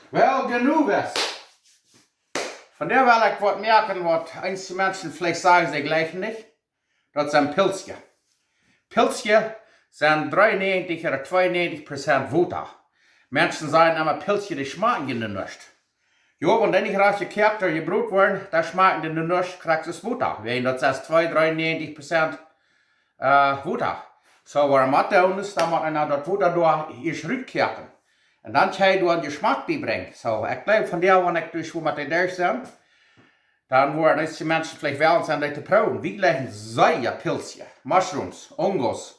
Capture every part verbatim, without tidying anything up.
Well, jenuach es. Vondoag well ekj waut moaken waut eenje Menschen veleicht sajen, see jlikjen nich. Daut sent Pilzkjes. Pilzkjes sent dreeunnäajentich ooda tweeunnäajentich Prozent Wota. Menschen sajen emma, Pilzkjes, dee schmakjen je no nuscht. Jo, wan dee nich rajcht jekoakt ooda jebrot woaren, dan schmakjen dee no nuscht, krakjt soo aus Wota. Wäajen daut es twee, dreeunnäajentich Prozent, äh, Wota. Soo, waut eena mott doonen es, dan mott eena daut Wota doa ieescht rutkoaken. Un dan kaun eena doa een Jeschmak biebrinjen. Soo, ekj jleew vondoag, wan ekj doa soo met de Desch sie, dan woaren eenje Menschen veleicht wellen sennen, dee to proowen. Wie jlikjen sea Pilzkjes, Mushrooms, Hongos.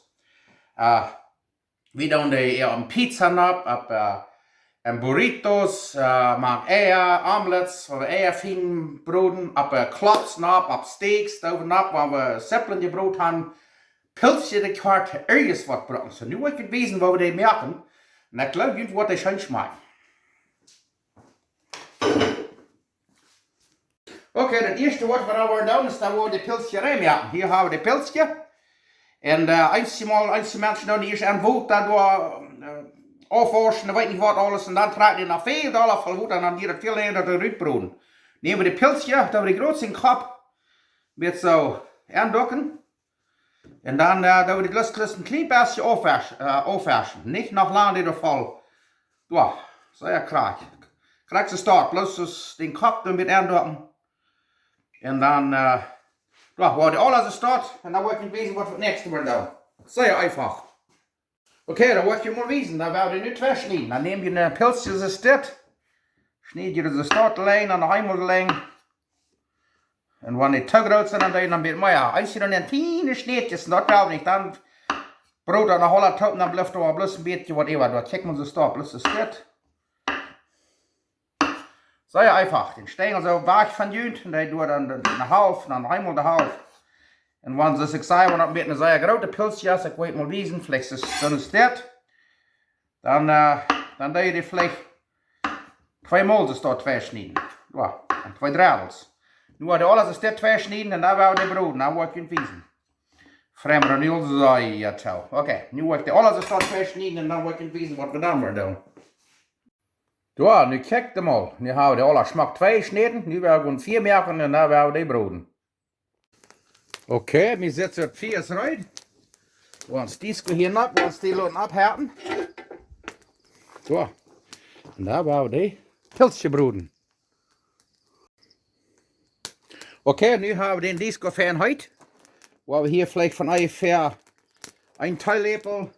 Äh, wie doonen dee, jo, opp Pizza nopp, opp, äh, en Burritos, äh, mank Eia, Omelets, wua wie Eia fein broden, opp, äh, Klops nopp, opp Steaks, doa nopp, wua wie Sipplen jebrot haben. Pilzkjes, dee kjenn irjent waut brucken. Soo, nu well ekj junt wiesen, woo wie dee moaken. Un ekj jleew, junt woat dee scheen schmakjen. Okay, daut ieeschte waut wie dan woaren doonen es, dan woa wie de Pilzkjes rein moaken. Hia hab wie de Pilzkjes. Un, äh, eenjemol, eenje Menschen doonen ieescht en Wota doa, äh, aufwauschen, ekj weet nich waut aules. Un dan trakjen dee noch väl dolla voll Wota un dan diet daut väl lenja daut dee rutbroden. Näm wie de Pilzkjes, dan woa wie dän grootsten Kopp met soo aunducken. Un dan, äh, dan woa wie dee bloos, bloos een kjlien bät aufwauschen, äh, aufwauschen. Nich noch lang dee doa voll. Jo, soo, jo, krakjt. Krakjt soo stoakj, bloos dän Kopp doa met aunducken. Un dan, äh, jo, woa wie dee aula soo stoakj. Un dan woa ekj junt wiesen waut wie daut näakjste woaren doonen. Sea eefach. Okay, dan woa ekj junt mol wiesen. Dan woa wie dee nu tweischnieden. Dan näm wie een Pilzkje soo stoakj. Schnied jie soo stoakj de Lenj, dan noch eemol de Lenj. Un wan dee too groot sent, dan doo jie noch een bät mea. Eenje doonen dan kjliene Schnittjes, un daut well wie nich. Dan brot daut noch aula toop, dan blift doa bloos een bät waut äwa. Daut kjikj mau soo stoakj, bloos soo stoakj. Sea eefach. Dän Stenjel soo wajch von junt, un dee doa dan de, de Halft, dan eemol de Halft. Un wan, soo aus ekj säd, wan daut met een sea groota Pilzkje es, ekj woa mol wiesen, veleicht es daut een Stekj. Dan, äh, dan doo jie dee veleicht tweemol soo stoakj tweischnieden. Jo, un twee Dreddels. Nu woa wie dee aula soo stoakj tweischnieden un dan woa wie dee broden. Dan woa ekj junt wiesen. Frei mie dan nu aul soo, jo, tja. Okay, nu woa ekj dee aula soo stoakj tweischnieden un dan woa ekj junt wiesen waut wie dan woaren doonen. Jo, nu kjikjt mol. Nu hab wie dee aula schmock tweijeschnäden. Nu woa wie een Fia moaken un dan woa wie dee broden. Okay, wie setten daut Fia reed. Wie gonen dee hia opp, wie gonen dee loten opphitten. Soo. Un dan woa wie dee Pilzkjes broden. Okay, nu hab wie dän Disk fein heet. Woa wie hia veleicht von onjefäa een Teeläpel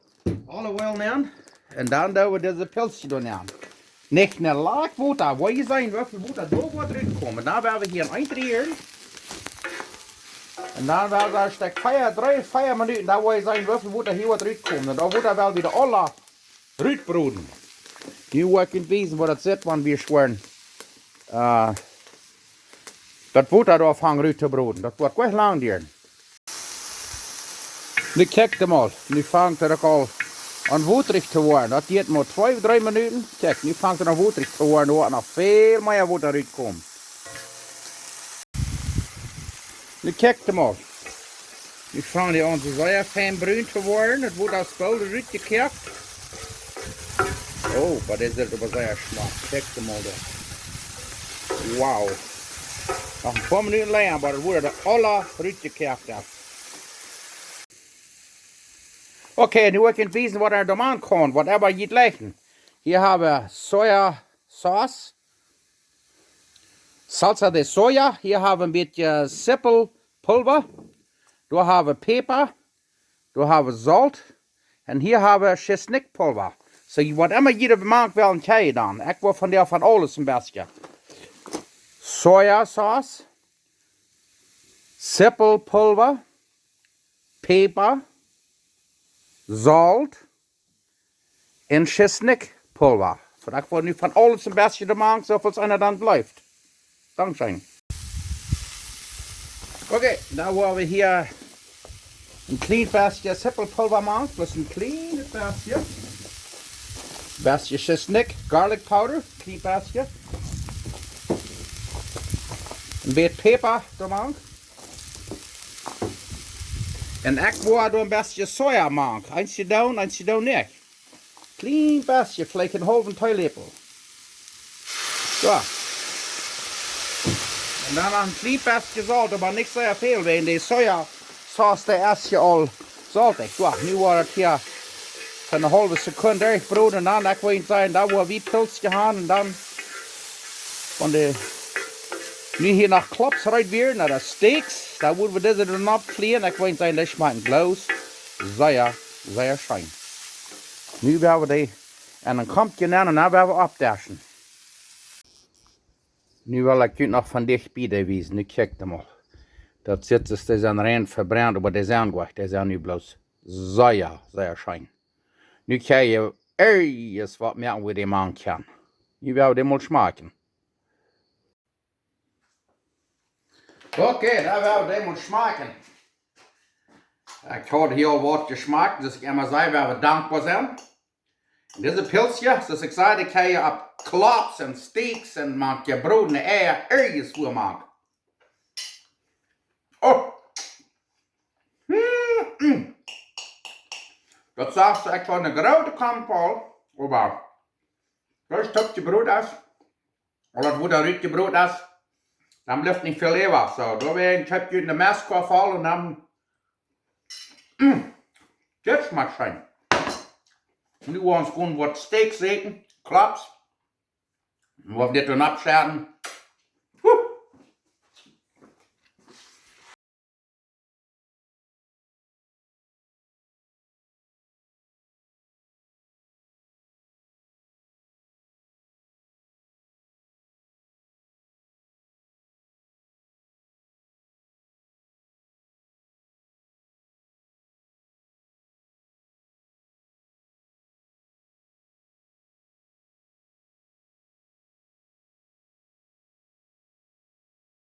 Olive Oil nämen. Un dan doo wie dise Pilzkjes doa nämen. Nich een Lak Wota, woa jie seenen, woo väl Wota doa woat rutkomen. Dan woa wie hia een Eent rieren. Un dan woa wie daut Stekj fea, dree, fea Minuten, dan woa jie seenen, woo väl Wota hia woat rutkomen. Un daut Wota woa wie aula rutbroden. Nu woa ekj junt wiesen, woo daut sitt, wan wie schwoaren, äh, daut Wota doa aunfangen ruttobroden. Daut woat goanich lang dieren. Nu kjikjt mol, nu fangt et uk aul aun wotarich to woaren. Daut diet mau twee, dree Minuten. Kjikjt, nu fangt et aun wotarich to woaren. Doa woat noch väl mea Wota rutkomen. Nu kjikjt mol. Nu fangen dee aun soo sea fein brun to woaren. Daut woat aus boolt rutjekoakt. Oh, oba dit es oba sea schmock. Kjikjt mol doa. Wow. Noch een poa Minuten lenja, oba daut woat aula rutjekoakt. Okay, nu woa ekj junt wiesen waut wie doa mank haben, whatever jie jlikjen. Hia hab wie Sojasauce, Salsa de Soja. Hia hab wie een bät Sippelpulva. Doa hab wie Päpa. Doa hab wie Solt. Un hia hab wie Schisnikpulva. Soo, whatever jie doa mank wellen, kjenn jie dan. Ekj woa vondoag von aules een bät. Sojasauce, Sippelpulva, Päpa, Solt un Schisnikpulva. Von, ekj woa nu von aules een bät doa mank, soo väl aus eena dan jlikjt. Dankscheen. Okay, dan woa wie hia een kjlien bät Sippelpulva mank, bloos een kjlien bät. Bät Schisnik, garlic powder, kjlien bät. Een bät Päpa doa mank. Un ekj woa doa een bät Soja mank. Eenje doonen, eenje doonen nich. Kjlien bät, veleicht een haulwen Teeläpel. Jo. Un dan noch een kjlien bät jesolt, oba nich sea väl, wäajen de Sojasauce, dee es je aul soltich. Jo, nu woat daut hia fa eene haulwe Sekund derchbroden un dan, ekj woa sajen, dan woa wie Pilzkje han un dan, wan de, nu hia noch Klops reed wieren, no de Steaks, dan woa wie dise dan oppflieen. Ekj woa sajen, dee schmakjen bloos sea, sea scheen. Nu woa wie dee en een Komkje nämen un dan woa wie oppdeschen. Nu well ekj junt noch von dicht bie dee wiesen. Nu kjikjt emol. Daut sitt, dee sent rein vebrent, oba dee sent goot. Dee sent nu bloos sea, sea scheen. Nu kjenn jie irjens waut moaken, wua dee maun kjennen. Nu woa wie dee mol schmakjen. Okay, dan woa wie dee mol schmakjen. Ekj haud hia aul waut jeschmakt, soo aus ekj emma saj, woa wie dankboa sennen. Un dise Pilzkje, soo aus ekj säd, dee kjenn jie opp Klops un Steaks un mank jebrodne Eia, irjens wua mank. Oh. Mm, mm. Daut sajchst du, ekj haud eene groote Kom voll, oba daut Stekj Brot es, aul daut, wua daut rutjebrot es, dan blift nich väl äwa. Soo, doawäajen kjeep ekj eene Messkorf voll un dan, mm, daut schmakjt scheen. Nu woa wie ons gewoon waut Steaks äten, Klops. Un woa wie dit dan oppschedden.